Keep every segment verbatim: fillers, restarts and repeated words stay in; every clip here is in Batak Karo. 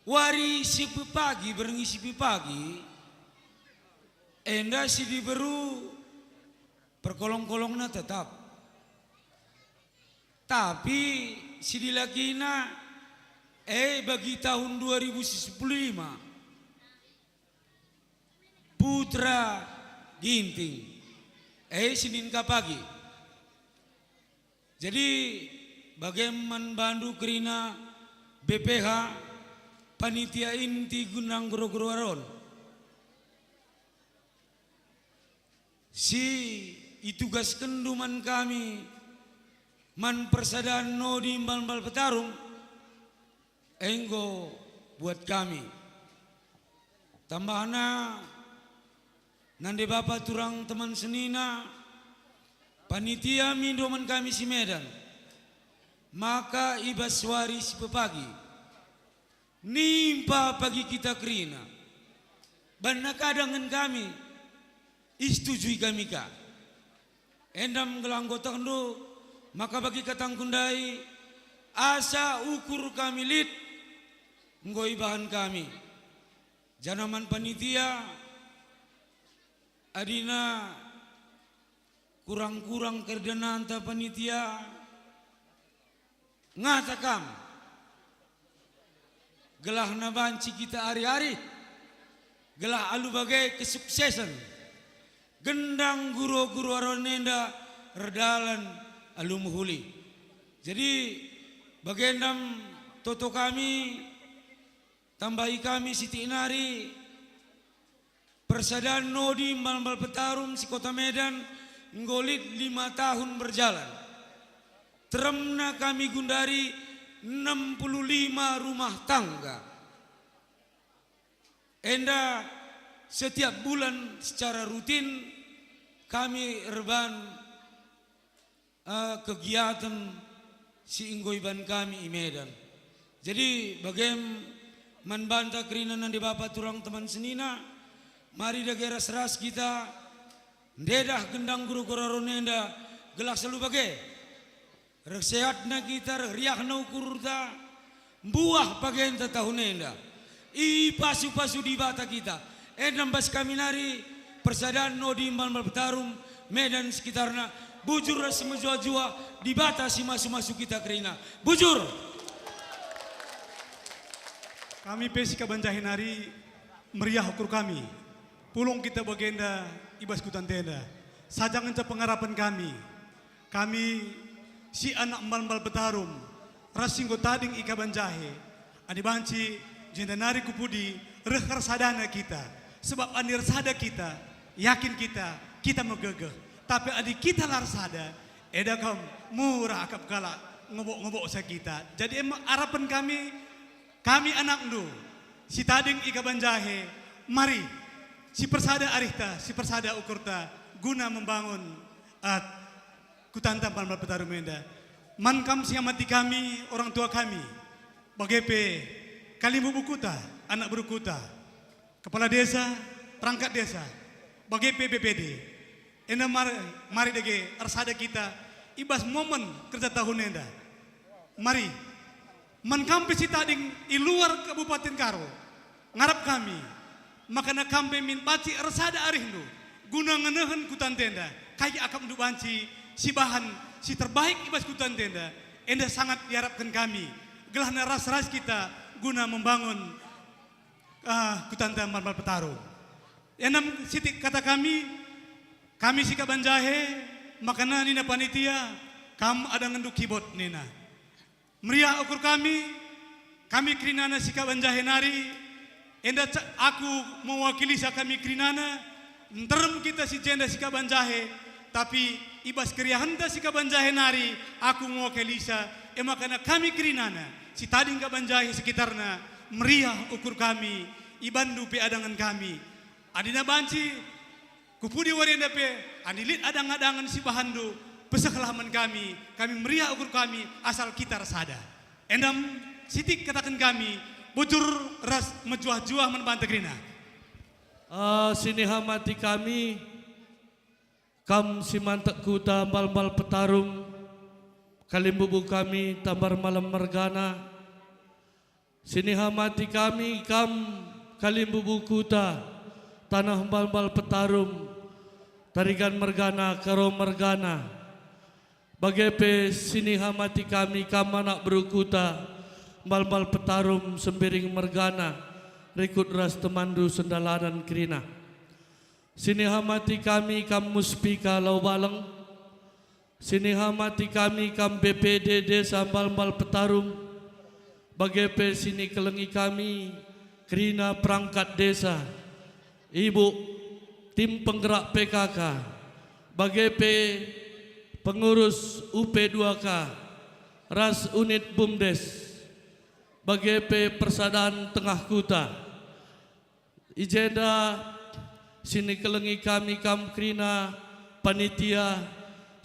Wari si pepagi, berngi si pepagi, enda si diberu perkolong-kolongna tetap. Tapi si dilakina, e bagi tahun dua ribu sepuluh lima, Putra Ginting, e Senin ka pagi. Jadi, bage man bandu kerina B P H, panitia inti Gendang Guru-guru Aron, si itugaskenndu man kami man persadan Nodi Mbal-mbal Petarum, enggo buat kami. Tambahna, nande bapa turang teman senina, panitia mindo man kami si Medan, maka i bas wari si pepagi, nimpa pagi kita kerina. Banna ka dangen kami, isetujui kami ka. Enda me gelah enggo tehndu maka bagi katangku ndai, asa ukur kami lit enggo ibahan kami. Janah man panitia, adina kurang-kurang kerdenanta panitia, ngata kam, gelahna banci kita ari-ari, gelah alu bage kesuksesen Gendang Guru-guru Aron enda erdalan alu mehuli. Jadi, bagenda me toto kami, tambahi kami sitik nari, persadan Nodi Mbal-mbal Petarum si Kota Medan enggo lit lima tahun berjalan. Teremna kami gundari enam puluh lima rumah tangga. Enda setiap bulan secara rutin kami erban, eh, kegiatan si enggo iban kami i Medan. Jadi, bage man banta kerina nande bapa turang teman senina, mari dage ras-ras kita ndedah Gendang Guru-guru Aron enda gelah selalu bage. Reh sehatna kita, reh riahna ukurta, mbuah pagenta tahun enda. Ipasu-pasu Dibata kita. Enda bas kami nari, persadan Nodi Mbal-mbal Petarum, Medan sekitarna, bujur ras mejuah-juah, Dibata si masu-masu kita kerina. Bujur! Kami pe si Kabanjahe nari meriah ukur kami. Pulung kita bagenda i bas kuta enda. Saja ngenca pengarapen kami. Kami si anak Mbal-mbal Petarum, ras si enggo tading i Kabanjahe, adi banci jenda nari ku pudi reh ersadana kita. Sebab adi ersada kita, yakin kita, kita megegeh. Tapi adi kita la ersada, eda kam mura akap kalak ngobok-ngoboksa kita. Jadi ema arapen kami, kami anakndu, si tading i Kabanjahe, mari, si persada arihta, si persada ukurta, guna membangun, ah, kutanta Mbal-mbal Petarum enda. Man kam si ngamati kami, orang tua kami, bage pe kalimbubu kuta, anak beru kuta, kepala desa, perangkat desa, bage pe B P D. Enda mar-, mari dage ersada kita i bas momen kerja tahun enda. Mari, man kam pe si tading i luar Kabupaten Karo, ngarap kami, makana kam pe min banci ersada arihndu, guna ngenehen kutanta enda, kai akapndu banci sibahan si terbaik i bas kutanta enda, enda sangat diarapken kami, gelahna ras-ras kita guna membangun, ah, kutanta Mbal-mbal Petarum. Enda me sitik kata kami, kami si Kabanjahe, makana nina panitia, kam adangenndu kibot nina. Meriah ukur kami, kami kerinana si Kabanjahe nari, enda ca-, aku mewakilisa kami kerinana, nterem kita si jenda si Kabanjahe, tapi i bas keriahenta si Kabanjahe nari, aku mewakilisa, e makana kami kerinana, si tading Kabanjahe sekitarna, meriah ukur kami, ibanndu pe adangen kami. Adina banci, ku pudi wari enda pe, adi lit adang-adangen si bahanndu, pesehlah man kami, kami meriah ukur kami, asal kita ersada. Enda me sitik kataken kami, bujur ras mejuah-juah man banta kerina. Ah, si nihamati kami, kam si mantek kuta Mbal-mbal Petarum, kalimbubu kami Tambar Malem mergana, Si nihamati kami kam kalimbubu kuta, taneh mbalmbal petarum, Tarigan mergana, Karo mergana. Bage pe si nihamati kami kam anak beru kuta, mbalmbal petarum, Sembiring mergana, rikut ras temanndu sendalanen kerina. Si nihamati kami kam Muspika Lau Baleng, si nihamati kami kam B P D Desa Mbalmbal Petarum, bage pe si nikelengi kami kerina perangkat desa, ibu, tim penggerak P K K, bage pe pengurus U P dua K, ras unit BUMDes, bage pe persadan tengah kuta. I jenda si nikelengi kami kam kerina panitia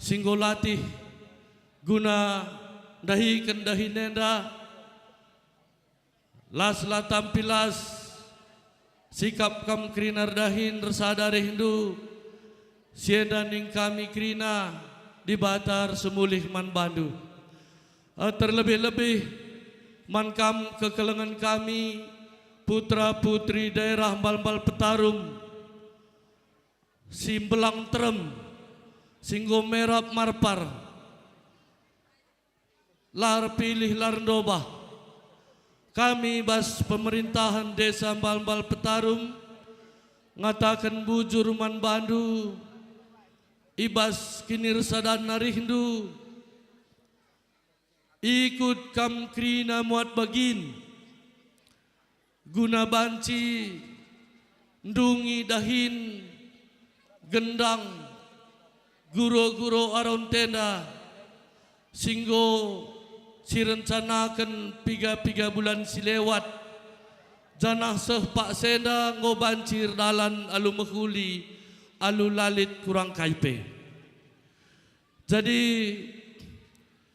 si enggo latih guna ndahiken dahin enda, las la tampi las sikap kam kerina erdahin ersada arihndu, si enda ning kami kerina Dibata ersemulih man bandu. Eh, terlebih-lebih man kam kekelengen kami, putra-putri daerah Mbalmbal Petarum, si mbelang terem, si enggo merap marpar, la erpilih, la erndobah. Kami bas pemerintahen Desa Mbalmbal Petarum ngataken bujur man bandu, i bas kinirsadan arihndu, ikut kam kerina muat bagin, guna banci ndungi dahin gendang guro-guro aron tenda si enggo sirencanaken piga-piga bulan si lewat, janah seh paksa enda enggo banci erdalan alu mehuli, alu la lit kurang kai pe. Jadi,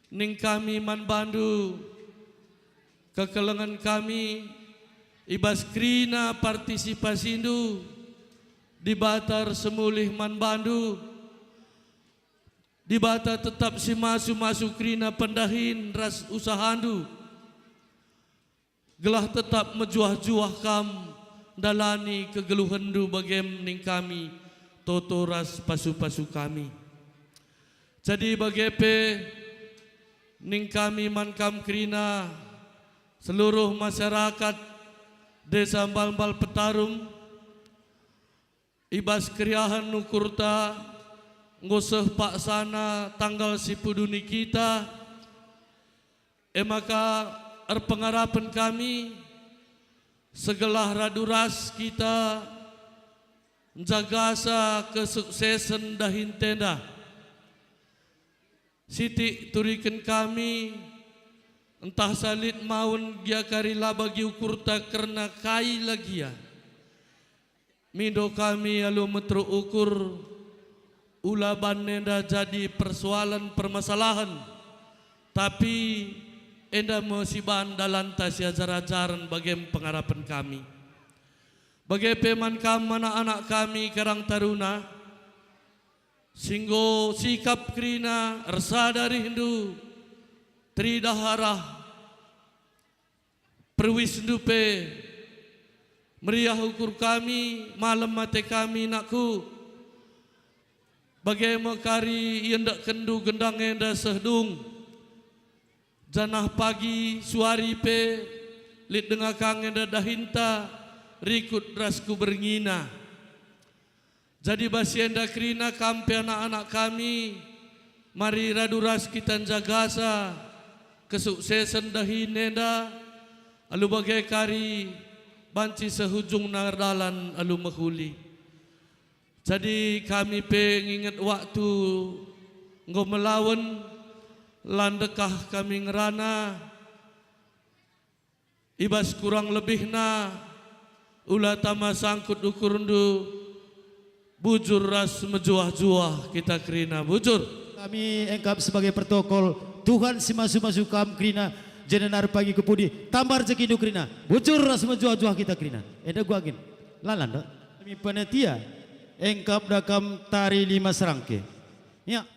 ning kami man bandu, kekelengen kami i bas kerina partisipasindu, Dibata ersemulih man bandu, Dibata tetap si masu-masu kerina pendahin ras usahandu, gelah tetap mejuah-juah kam ndalani kegeluhenndu bagem ning kami, toto ras pasu-pasu kami. Jadi bage pe ning kami man kam kerina seluruh masyarakat Desa Mbalmbal Petarum, i bas keriahen ukurta enggo seh paksana tanggal si puduni kita, e maka erpengarapen kami segelah radu ras kita njagasa kesuksesen dahin tenda. Sitik turiken kami, ntah salit maun gia kari la bagi ukurta kerna kai la gia. Mindo kami alu meteruk ukur, ula ban enda jadi persoalen permasalahen, tapi enda me si ban dalanta siajar-ajaren bagem pengarapen kami. Bage pe man kam anak-anak kami Karang Taruna, si enggo sikap kerina ersada arihndu, teridah arah perwisndu pe. Meriah ukur kami, malem ate kami, nakku. Bage me kari iendekkenndu gendang enda seh dung, janah pagi suari pe lit denga kang enda dahinta rikut ras ku berngina. Jadi bas si enda kerina kam pe anak-anak kami, mari radu ras kita njagasa kesuksesen dahin enda, alu bage kari banci seh ujungna erdalan alu mehuli. Jadi kami pe nginget waktu enggo melawen, la ndekah kami ngerana, i bas kurang lebihna, ula tama sangkut ukurndu, bujur ras mejuah-juah kita kerina. Bujur. Kami engkap sebagai protokol, Tuhan si masu-masu kam kerina, jenda nari pagi ku pudi, tambah rejekindu kerina. Bujur ras mejuah-juah kita kerina. Enda gua gin. Lalan, dok. Kami panitia, engkap da kam tari lima serangke. Ya.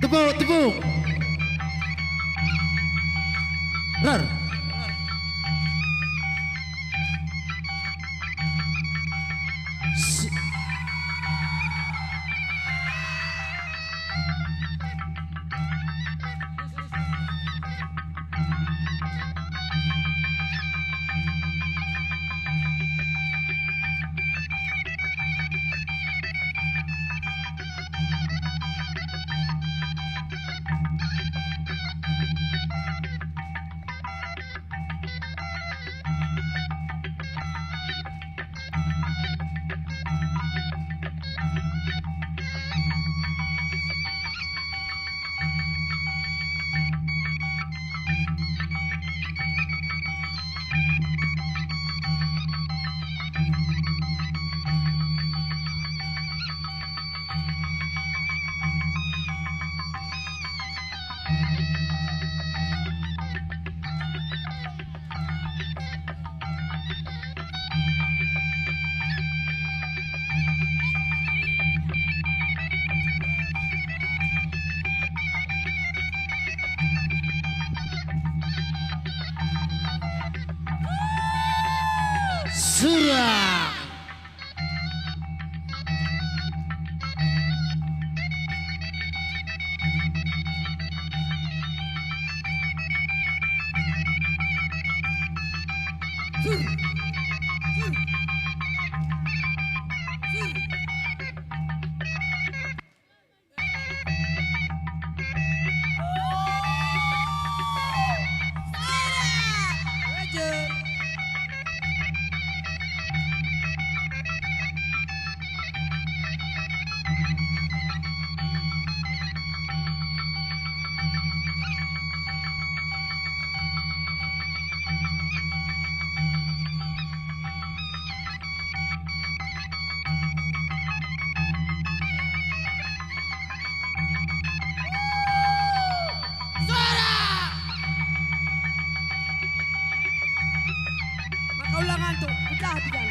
Tepuk, tepuk. Rar. S- Surah. Sora! Maka ulang ngantuk, pecah pidan.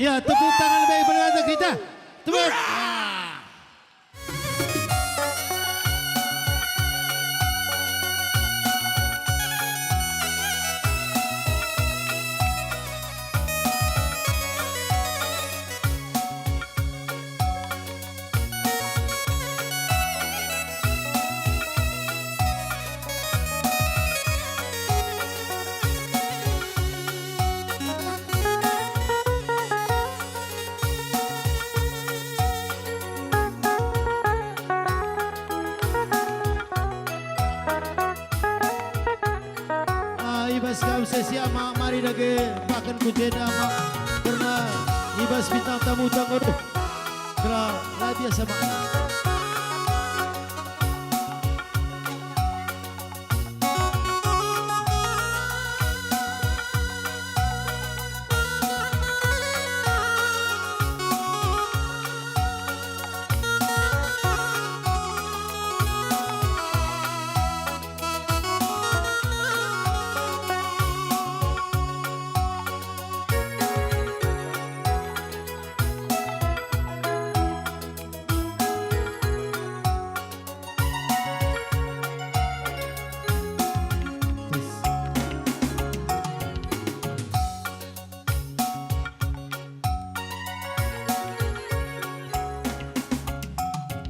Ya, tepuk tangan baik berlanda kita. Tepuk. Ah. Ah, i bas kam seh si ama, mari dage paken ku jenda ama, kerna i bas bintang tamu tanggo, kerna la biasa ama.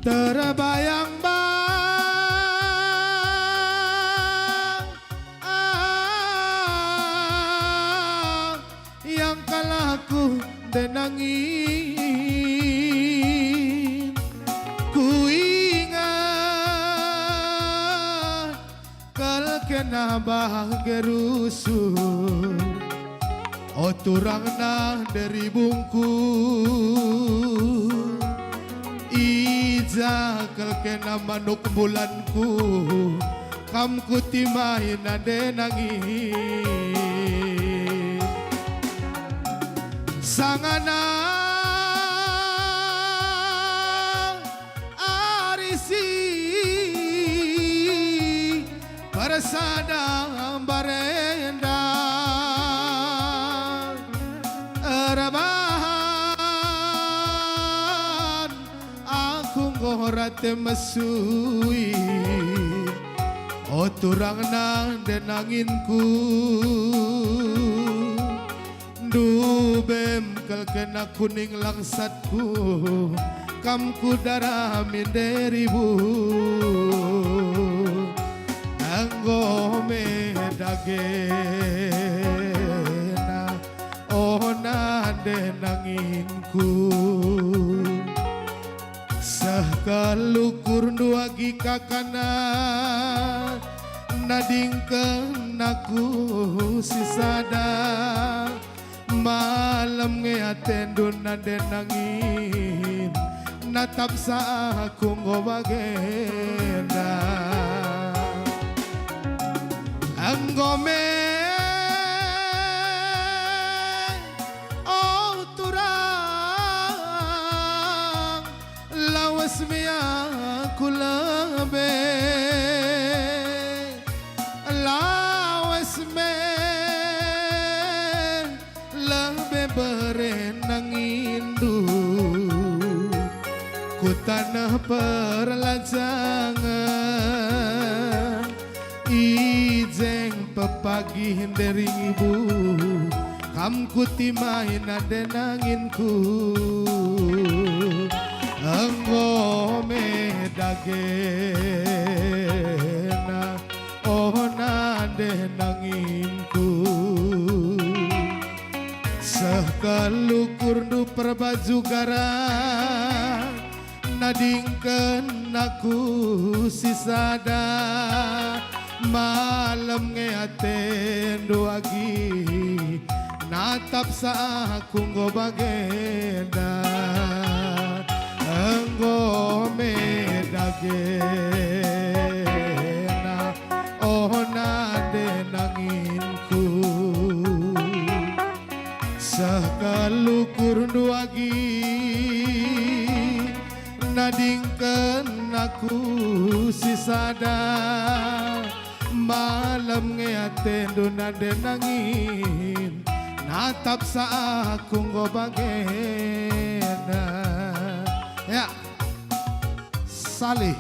Terbayang-bayang yang kalak ku ndenangin, kuingat kal kena bage rusur, o turangna nderibungku. I ja kal kena manuk bulanku, kam kutimai nande nangin. Sangana ari si persada mbarenda erbahan, aku enggo rate mesui, o turangna ndenanginku. Ndube kal kena kuning langsatku, kam kudarami nderibu. Enggo me dagena, o nande nanginku. Seh kal ukurndu agi kakana, nadingken aku sisada. Malem nge atendu nande nangin, natapsa aku enggo bagenda. Enggo me, o turang, lawes me aku lebe, lawes me lebe bere nangindu ku taneh perlajangen. I jeng pepagih nderibu, kam kutimai nande nanginku. Enggo me dagena, o nande nanginku. Seh kal ukurndu perbaju gara, nadingken aku sisada. Malem nge atendu agi, natapsa aku enggo bagenda. Enggo me dagena, o nande nanginku. Seh kal ukurndu agi, nadingken aku sisada. Malem nge atendu nande nangin, Natap sa aku enggo bagenda. Ya. Salih.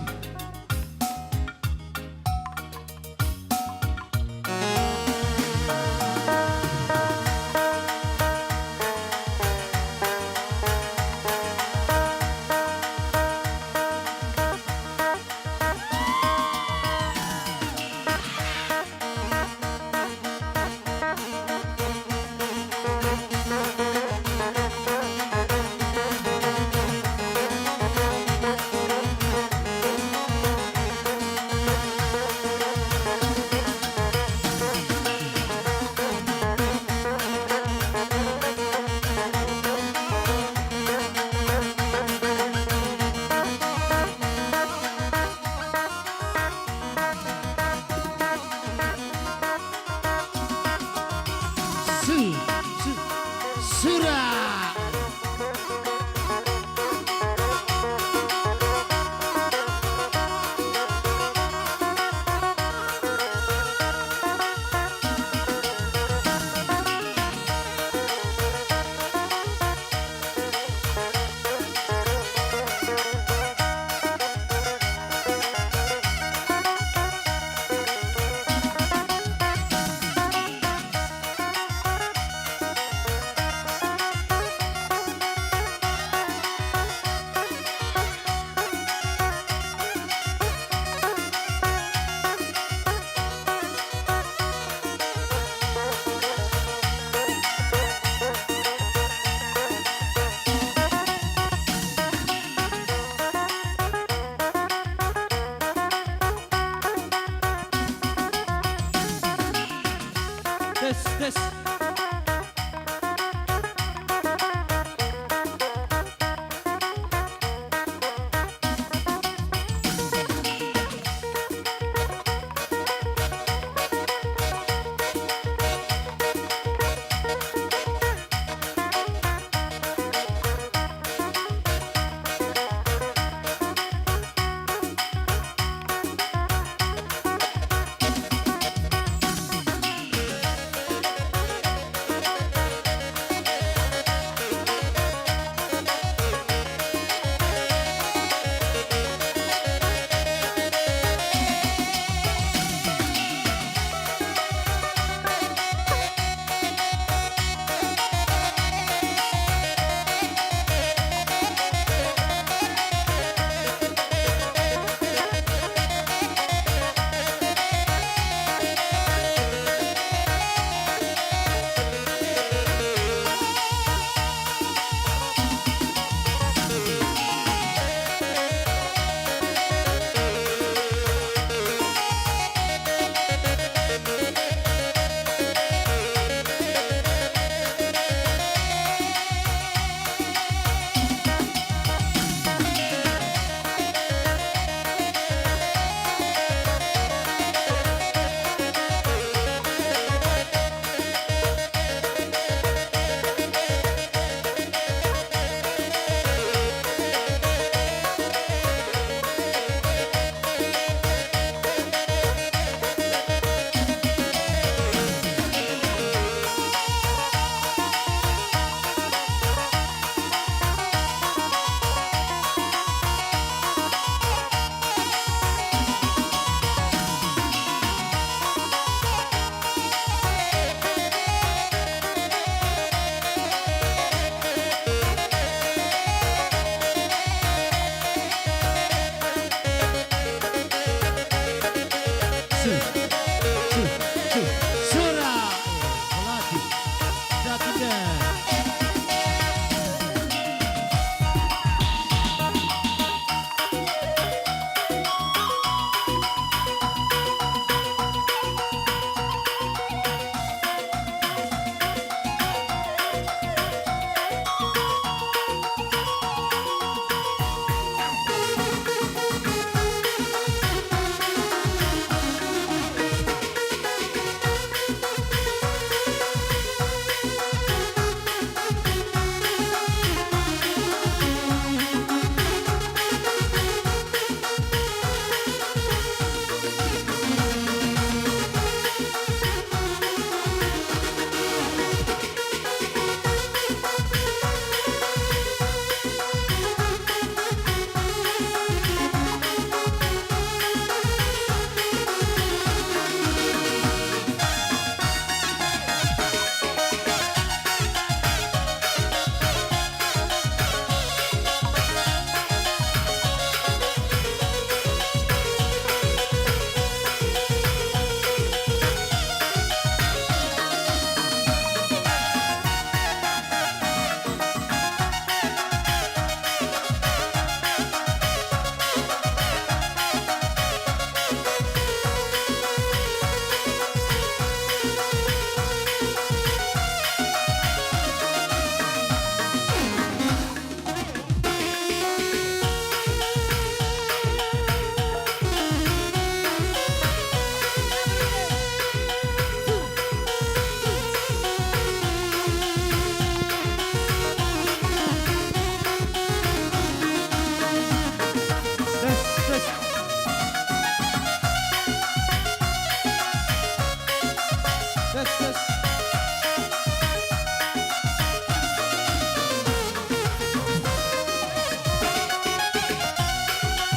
Su, su, sura.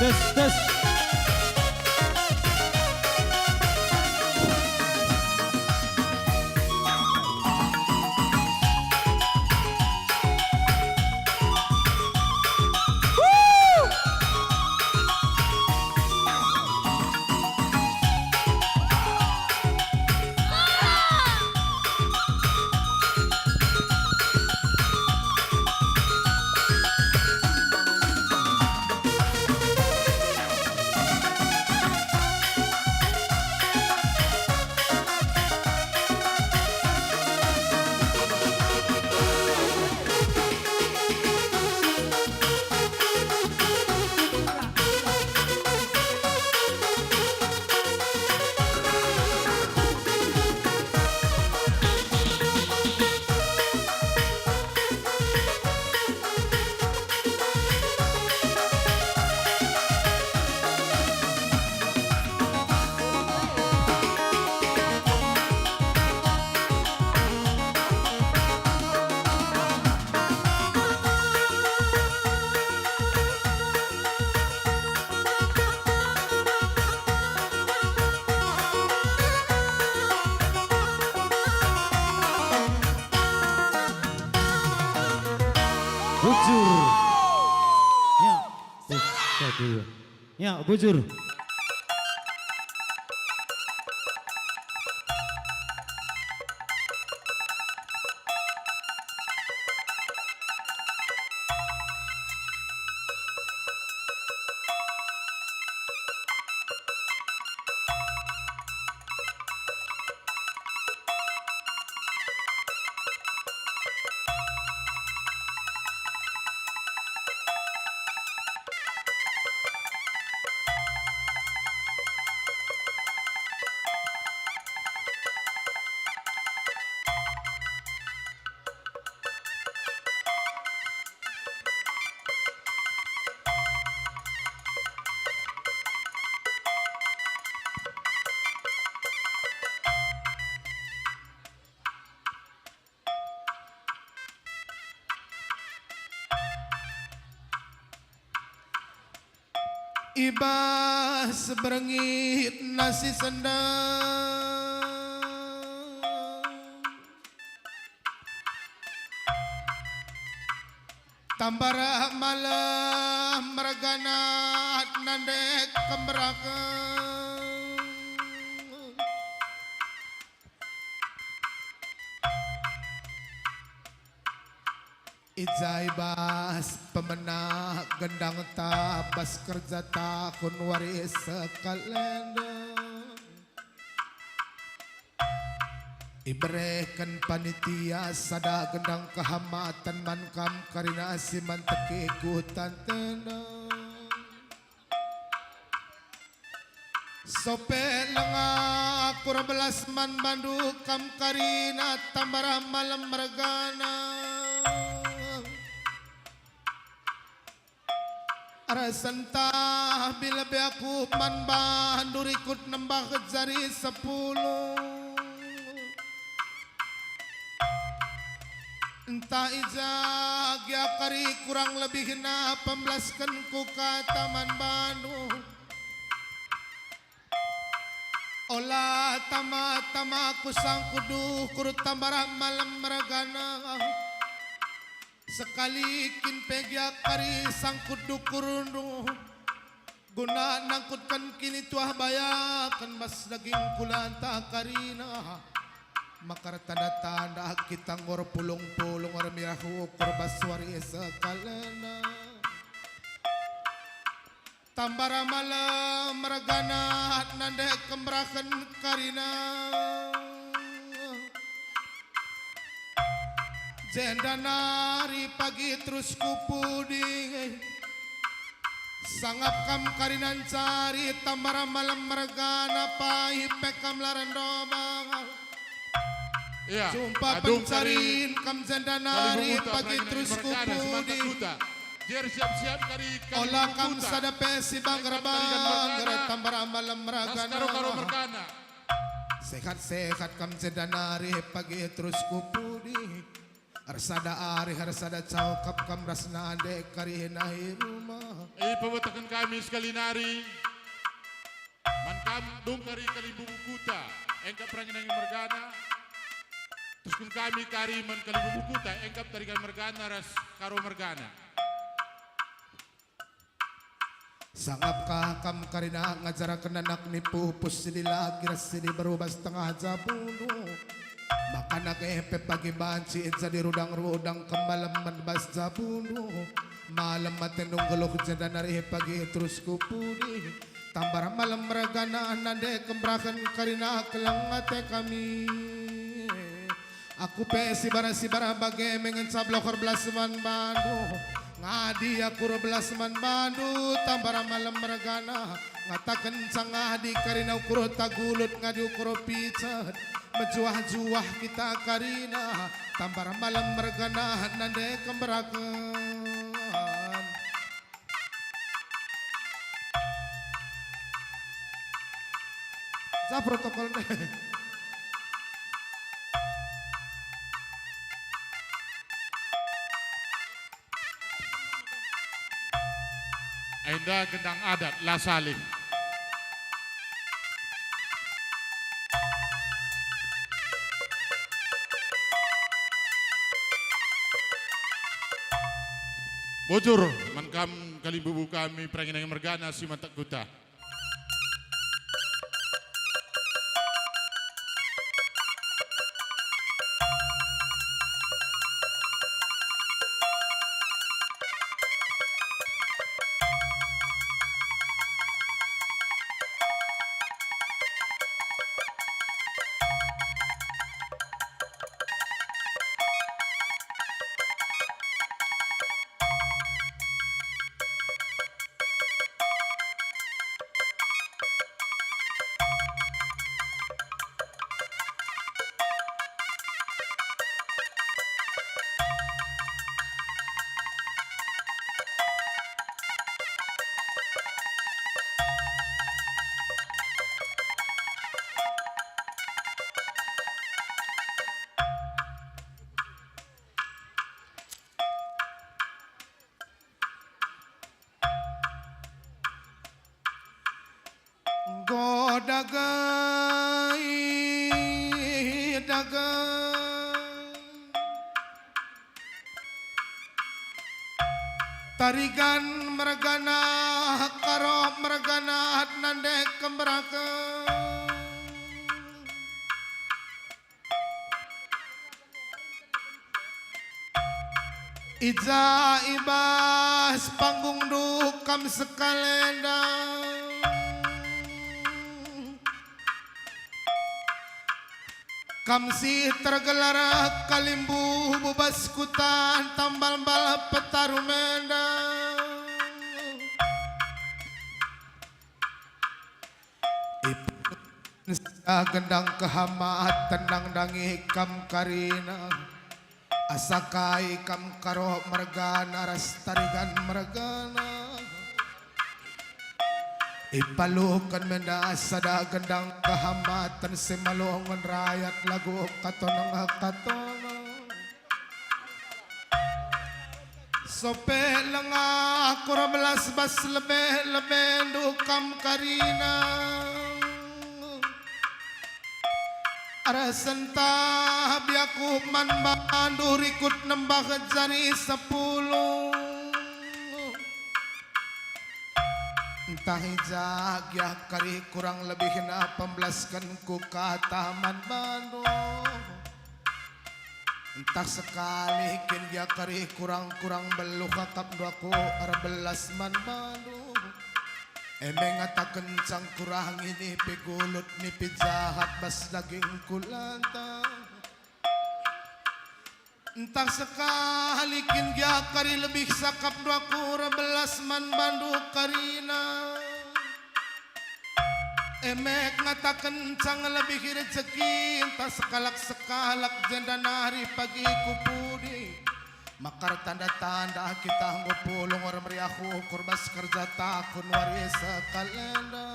Tes, tes. Bujur. Ya. Terus, satu. Ya, bujur. I bas berngi nasi sendang, Tambar malem mergana nande kemberaken. I ja i bas pemena gendangta bas kerja tahun wari sekalenda. Ibereken panitia sada gendang kehamaten man kam karina si manteki ku tantena. Sope lenga aku erbelas man bandu kam karina Tambar malem mergana. Arah sentah bila be aku man bandu rikut nembah jari sepuluh. Ntah i ja gia kari kurang lebihna pembelaskenku kata man bandu. Ola tama-tama ku sangkudukur Tambar malem mergana. Sekali kin pe gia kari sangkut dukurndu, guna nangkutken kinituah bayaken bas daging kulanta karina. Maka ertanda-tanda kita enggo erpulung-pulung ermirah ukur bas wari sekalenda. Tambar malem mergana nande kemberaken karina. Jenda nari pagi terus ku pudi. Sangap kam karina ncari Tambar malem mergana pai pe kam laren domang. Ya, jumpa adung kari pencariin kam jenda nari pagi terus ku pudi. Jer siap-siap kari kali. Ola kam sada pe si bangger-bangger Tambar malem mergana. Sehat-sehat kam jenda nari pagi terus ku pudi. Ersada arih, ersada cakap kam ras nande kari nahi rumah. Ipebetehken kami sekali nari man kam dung kari kalimbubu kuta, engkap Perangi-rangi mergana. Terusken kami kari man kalimbubu kuta, engkap Tarigan mergana ras Karo mergana. Sangapkah kam karina ngajaraken anak ni pupus si dilaki ras si diberu bas tengah jabundu? Maka nage pe pagi banci jadi rudang-rudang kemalemen bas jabundu. Malem atendu nggeluh jenda nari pagi terus ku pudi. Tambar malem mergana nande kemberaken karina keleng ate kami. Aku pe sibara-sibara bage me ngenca bloh erbelas man bandu. Ngadi aku erbelas man bandu, tambar malem mergana. Ngataken cangadi karina ukur tagulut, ngadi ukur picet. Mejuah-juah kita karina, tambar malem mergana nande kemberaken. Ja protokol ndai. Enda gendang adat la salih. Bujur man kam kalimbubu kami Perangi-rangi mergana si mantak kuta. Enggo dage, dage. Tarigan mergana, Karo mergana, nande kemberaken. I ja i bas panggungndu kam sekalenda, kam si tergelar kalimbubu bas kuta Tambal-mbal Petarum enda. Ipaluken sada gendang kehamaten nandangi kam karina, asa kai kam Karo mergana ras Tarigan mergana. Ipaluken me enda sada gendang kehamaten si malongen rayat lagu katoneng-katoneng. Sope lengah ku erbelas bas lebe-lebendu kam karina. Arah sentah biaku man bandu rikut nembah jari sepuluh. Ntah i ja gia kari kurang lebihna pembelaskenku kata man bandu. Ntah sekali kin gia kari kurang-kurang beluh akapndu aku erbelas man bandu. E me ngataken cangkurangi nipi gulut nipi jahat bas dagingku lantang. Ntah sekali kin gia kari lebih sakapndu aku erbelas man bandu karina. E me ngataken cang lebih rejeki, ntah sekalak-sekalak jenda nari pagi ku pudi. Maka ertanda-tanda kita enggo pulung ermeriah ukur bas kerja tahun wari sekalenda.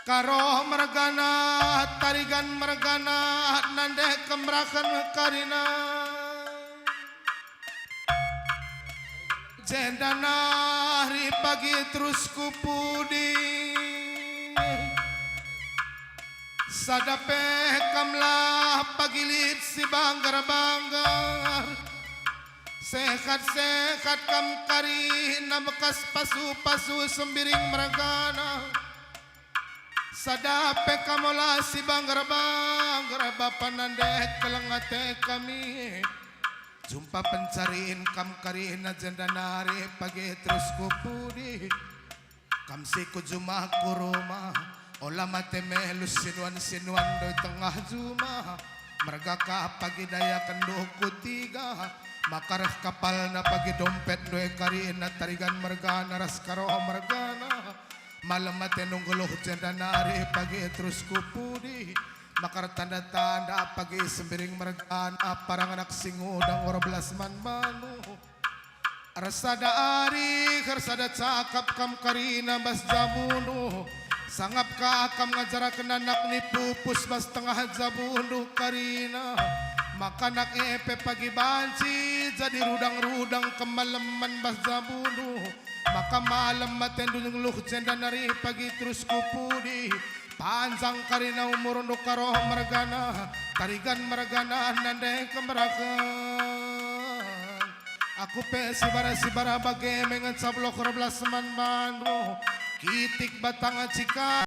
Karo mergana, Tarigan mergana, nande kemberaken karina. Jenda nari pagi terus ku pudi. Sada pe kamlah pagi lit si banggar-banggar. Sehat-sehat kam karina bekas pasu-pasu Sembiring mergana. Sada pe kam ola si banggar-banggar, bapa nande keleng ate kami. Jumpa pencarin kam karina jenda nari pagi terus ku pudi. Kam si ku juma ku rumah, ola mate melus sinuan-sinuan ndoi tengah juma. Merga ka pagi dayaken duh ku tiga, maka reh kapalna pagi dompet ndoi karina Tarigan mergana ras Karoh mergana. Malem ate nunggu luh jenda nari pagi terus ku pudi. Maka ertanda-tanda pagi Sembiring mergana, parang anak si ngudang wara belas man bandu. Ersada ari, ersada cakap kam karina bas jabundu. Sangap ka kam ngajaraken anak ni pupus bas tengah jabundu karina. Maka anak e pe pagi banci jadi rudang-rudang kemalemen bas jabundu. Maka malem atendu nggeluh jenda nari pagi terus ku pudi. Panjang karina umurndu Karoh mergana, Tarigan mergana nande kemeraken. Aku pe sibara-sibara bage me ngenca belas man bandu. Kitik batang cika.